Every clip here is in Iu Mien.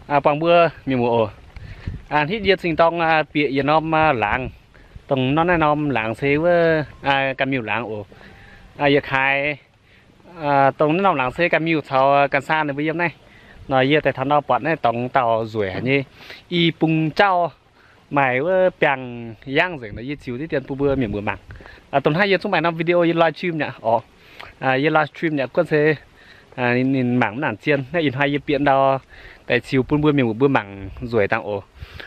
Buangh mbuo mienh muoz oc. Hnitv yie zingh dorng bieqc yietc norm laangz, dongh norm naaiv norm laangz se wuov ganh miuh laangz oc. Yietc kaaix dongh naaiv norm laangz se ganh miuh caux ganh saan ninh mbuo yiem naaiv. Nor yie daaih taux nor buatc naaiv dorngx dauh nzueic haic nyei, i bung jauv, maaih wuov biangh yangv nzengc nor, yie ziux diqv dien bun mbuo mienh muoz mangc. Dongh hnangv yie zungv maaih norm video yie live stream nyei oc. Yie live stream nyei guonv se ninh mangc mv nangc zien. Naaiv ih hnoi yie bieqc ndau daaih ziux bun mbuo mienh muoz mbuo mangc nzueic dangh oc.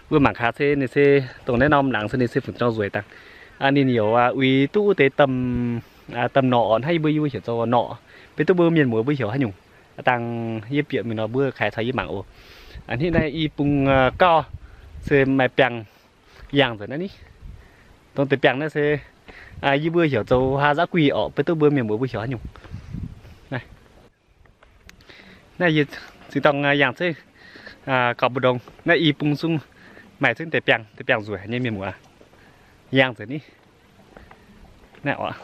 Mbuo mangc gaax se ninh se dongh naaiv norm laangz se ninh se fungc zorng nzueic dangh. Ninh youc uix duqv wuov deix domh norqc, hnangv yie mbuo, yie mbuo heuc zoux norqc, beiv duqv mbuo mienh muoz mbuo heuc haaix nyungc dangh. Yie bieqc mingh nor mbuo kaaix caux yie mangc oc. Hnitv naaiv i bung gauh se maaih biangh yangh nzengc naaiv ni. Dongh deix biangh naaiv se yie mbuo heuc zoux haa nzaqv guih orqc, beiv duqv mbuo mienh muoz mbuo heuc haaix nyungc. Naaiv yie zingh dorng yangh zeiv gauh mbu'ndongx. Naaiv i bung zungv maaih zengv deix biangh, deix biangh nzueic nyei mienh muoz. Yangh nzengc ni. Naaiv oc.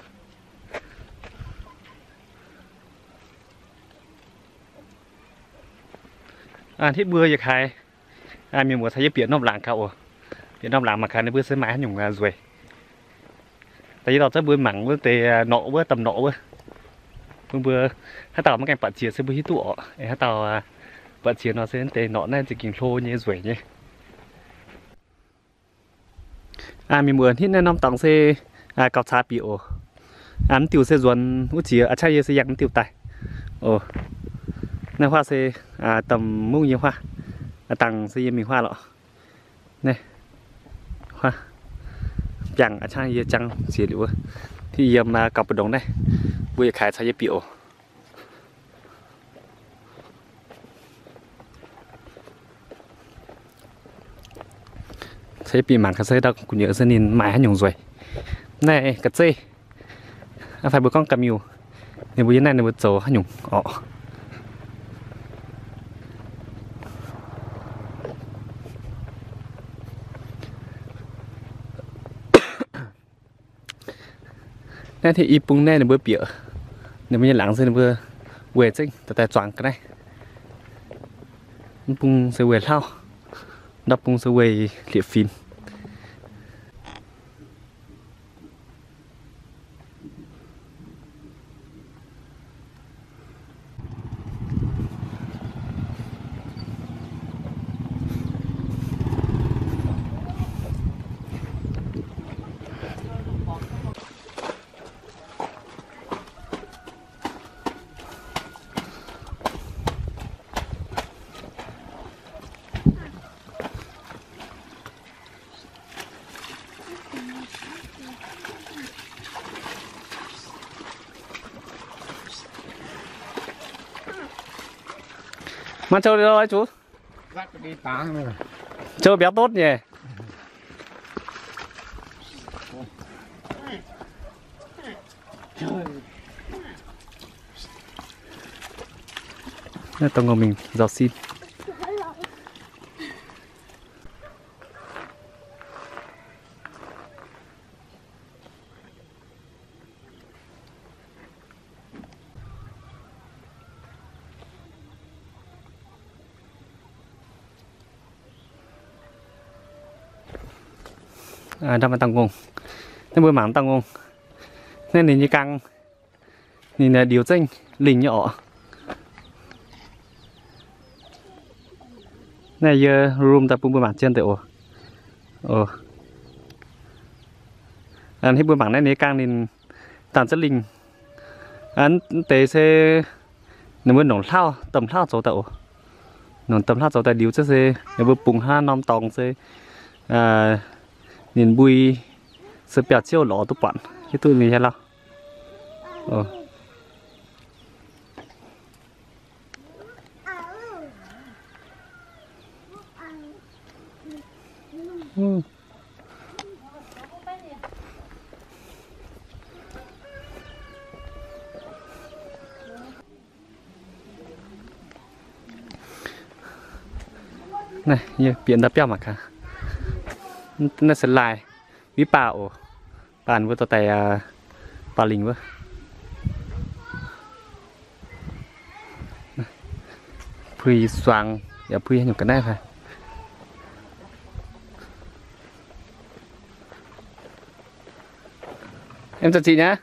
Hnitv mbuo yietc kaaix mienh muoz caux yie bieqc norm laangz gaax oc. Bieqc norm laangz mangc gaax ninh mbuo se maaih haaix nyungc nzueic. Daaih yie dorh zengv mbuo mangc wuov deix norqc wuov, domh norqc wuov. Bun mbuo haaix dauh maiv gaengh buatc jiex se mbuo hiuv duqv orqc. Haaix dauh buatc jiex nor se deix norqc naaiv za'gengh hlo nyei, nzueic nyei. Mienh muoz, hnitv naaiv norm dorngx se gauh caax bieqc oc. Mv diuh se nzuonx wuov jiex, a'ciangv yie se yangh mv diuh daaih. Naaiv huaav se domh mungv nyei huaav. Dangh se yie mingh huaav lorqc. Naaiv huaav biangh, a'ciangv yie jangv ziex liuz wuov. Hnitv yiem gauh mbu'ndongx naaiv, mbuo yietc kaaix caux yie bieqc oc. Caux yie bieqc mangc gaax se ndau gu'nyuoz se ninh maaih haaix nyungc nzueic. Naaiv ga'zeiv, fai mbuo gorngv ga'miuh, ninh mbuo yiem naaiv ninh mbuo zoux haaix nyungc orqc. Naaiv hnitv i bung naaiv ninh mbuo bieqc, ninh mbuo nyei laangz se ninh mbuo weih zengv daaih zuangx ga'naaiv. Mv bung se weih hlauv, ndau bung se weih hlieqv-fingx. Mangc zouv liuz zuqc, zouv mbiauz ndotv nyei. Naaiv dongh ngongh mingh nzauh sin. Ndau maaih dauh ngongh. Naaiv mbuo mangc dauh ngongh. Naaiv ninh nyei gang, ninh ndiux zengv lingh nyei orqc. Naaiv yie zoom daaih bun mbuo mangc jienv deix oc. Hnitv mbuo mangc naaiv ninh nyei gang ninh dangh zengv lingh. Mv deix se ninh mbuo nongc hlauv, domh hlauv zoux daaih oc. Nongc domh hlauv zoux daaih ndiux zengv se ninh mbuo bungx hnangv norm dorngx se ninh mbui se biauv-ziouv lorz duqv buatc, hiuv duqv ninh nyei lauh. Naaiv yie bieqc ndau biauv mangc gaax. Naaiv se laaih wiev baav oc. Baav mbuo dorh daaih baav lingh wuov. Puix zuangx Yaac puix nyungc ga'naaiv fai. Em za'ziqc nyei.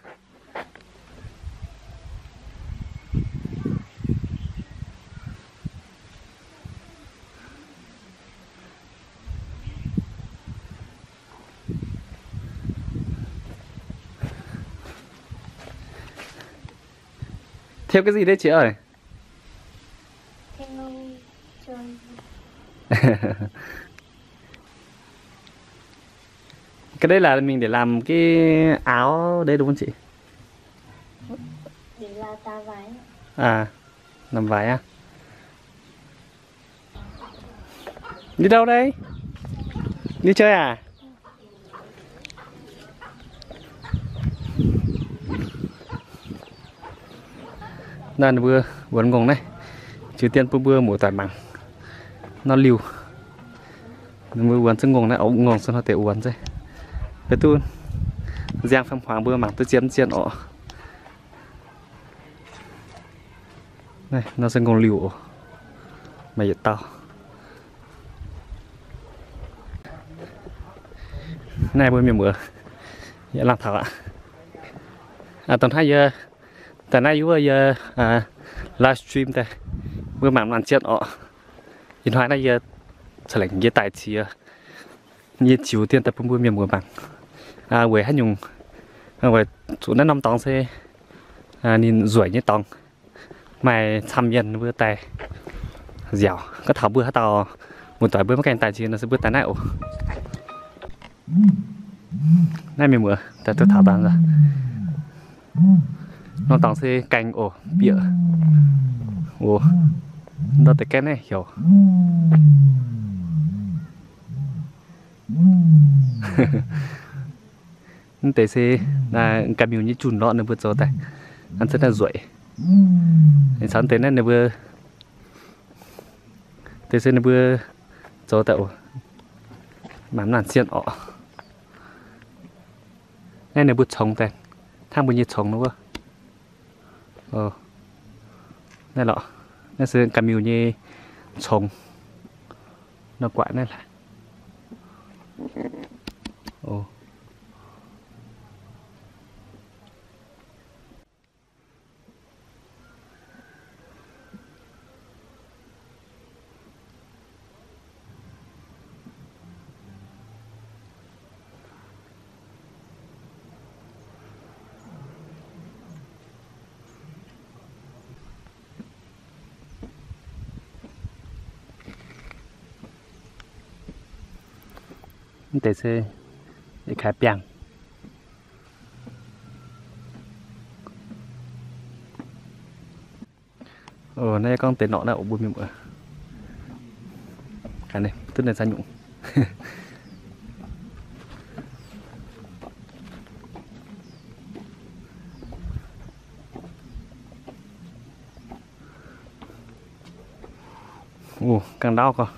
Theo cái gì đấy chị ơi? Theo Cái đấy là mình để làm cái áo đấy đúng không chị? Để là tà vải. À, làm vải á. Đi đâu đây? Đi chơi à? Naaiv ninh mbuo wuonx ngongh naaiv, Triều Tiên bun mbuo muoz-doic mangc nor liuh. Ninh mbuo wuonx zengv ngongh naaiv, ngongh se hnoi deix wuonx zeiv. Beiv duqv nziang fam-hmuangx mbuo mangc duqv zien mv zien orqc. Naaiv nor se ngongh liuh oc. Maaih yietc dauh. Naaiv mbuo mienh muoz, yie laangh taux aqv. Dongh hnangv yie daaih naaiv yie wuov yie live stream daaih, mbuo mangc mv nangc zien orqc. Ih hnoi naaiv yie ca'lengc yie daaih qiex nyei ziux dien daaih bun mbuo mienh muoz mangc. Weic haaix nyungc, weic zuqc naaiv norm dorngx se ninh nzueic nyei dorngx, maaih camv mienh mbuo daaih nziaauc. Gorngv taux mbuo haaix dauh muoz-doic mbuo maiv gaengh daaih nziex nor se mbuo daaih naaiv oc. Naaiv mienh muoz daaih duqv taux dangh. Norm dorngx se gaengh oc, bieqc oc. Ndau deix gaengh naaiv heuc. Mv deix se ganh miuc nyei junh lorqc ninh mbuo zoux daaih. An se naaiv nzueic. Caux deix naaiv ninh mbuo, deix se ninh mbuo zoux daaih oc. Mangc mv nangc zien orqc. Naaiv ninh mbuo congx daaih, hnangv mbuo nyei congx nor wuov. Naaiv lorqc, naaiv se ganh miuc nyei congx nor guaaic naaiv laaix. Mv deix se eix kaaix biangh. Naaiv gorngv deix norqc naaiv oc mbuo mienh muoz. Gaax ninh duqv naaiv caux nyungc. Gangh ndaauv gorx.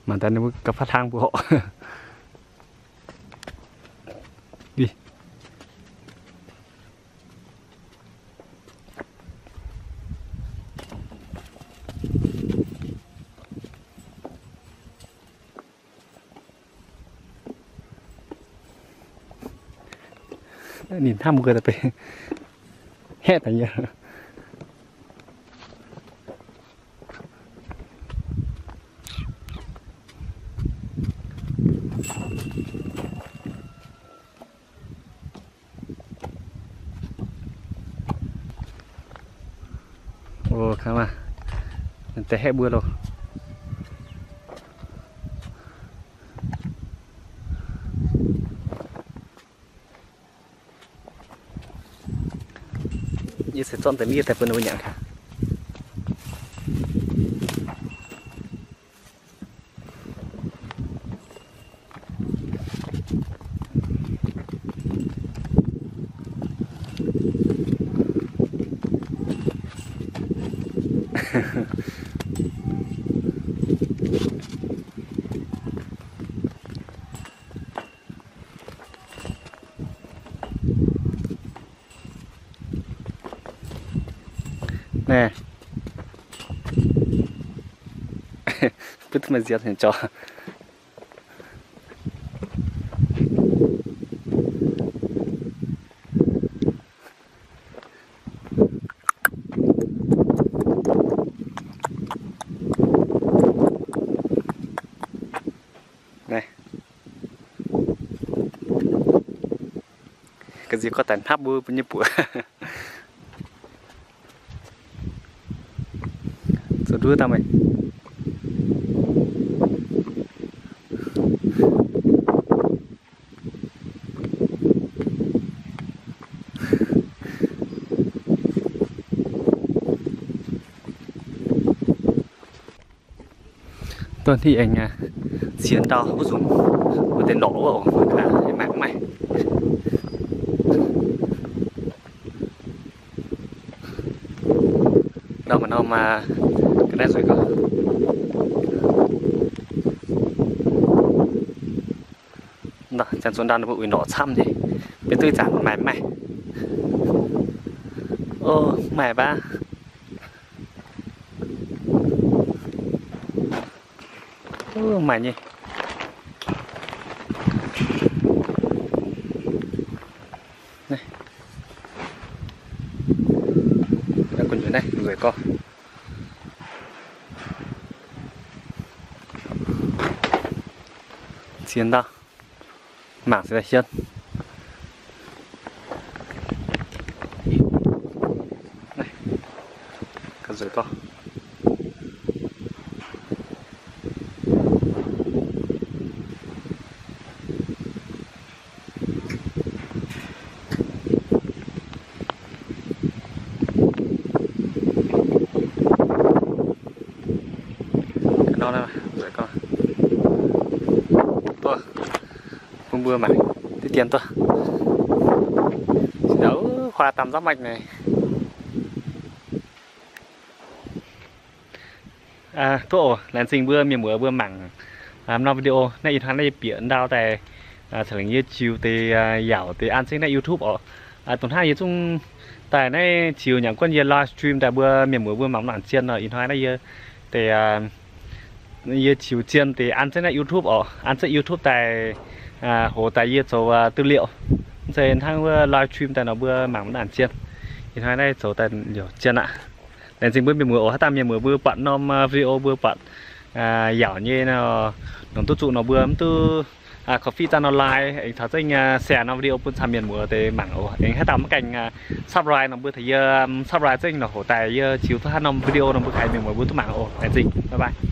Mangc daaih ninh mbuo gauh faatv hlang mbuo horqc. Ninh hnamv mbuo daaih benx haeqv daaih nyei. Ov, kangv maah, deix haeqv mbuo loh. Yie se zorqv deix miev daaih bun ninh mbuo nyanc gaax. Butv duqv maaih nzienx hnyangx jauv. Naaiv, ga'nziex gorngv daaih hnapv mbuo, mbuo nyei buoz. Zoux nduov daaih meih. Duqv hnih aengx, ziex ndau wuov nzunc, wuov deix norqc wuov, mangc maaih. Ndau maaih norm, ga'naaiv nzueic gorx. Janx-zoux ndau ninh mbuo uix norqc camv nyei, mv hiuv duqv ih zanc maaih mv maaih. O, maaih baav. Maaih nyei. Naaiv, gu'nyuoz naaiv nzueic gorx. Ziex ndau. Mangc se daaih hietv. Ga'nziex gorx. Duqv, bun mbuo mangc diqv dien duqv. Huaa dam nzapv maengh naaiv. Duqv oc, laengz zingh mbuo mienh muoz mbuo mangc norm video naaiv. Ih hnoi naaiv yie bieqc ndau daaih, ca'lengc yie ziux deix yaauc deix an zengv naaiv YouTube oc. Dongh hnangv yie zungv daaih naaiv ziux nyanc guonv yie live stream daaih mbuo mienh muoz mbuo mangc mv nangc zien nor. Ih hnoi naaiv yie deix, yie ziux zien deix an zengv naaiv YouTube oc. An zengv YouTube daaih, hoz daaih yie zoux tư liệu. Mv zeiz hnangv wuov live stream daaih nor mbuo mangc mv nangc zien. Ih hnoi naaiv zoux daaih liouc zien aqv. Laengz zingh mbuo mienh muoz oc. Haaix dauh mienh muoz mbuo buatc norm video mbuo buatc yaauc nyei nor, nongc duqv zuqc nor mbuo mv duqv korv-fiqv zaah nor like, aengx taux zengv share norm video bun camv mienh muoz deix mangc oc. Aengx haaix dauh maiv gaengh subscribe nor mbuo tengx yie subscribe zengv nor, hoz daaih yie ziux duqv haaix norm video nor mbuo kaaix mienh muoz mbuo duqv mangc oc. Laengz zingh, bye bye.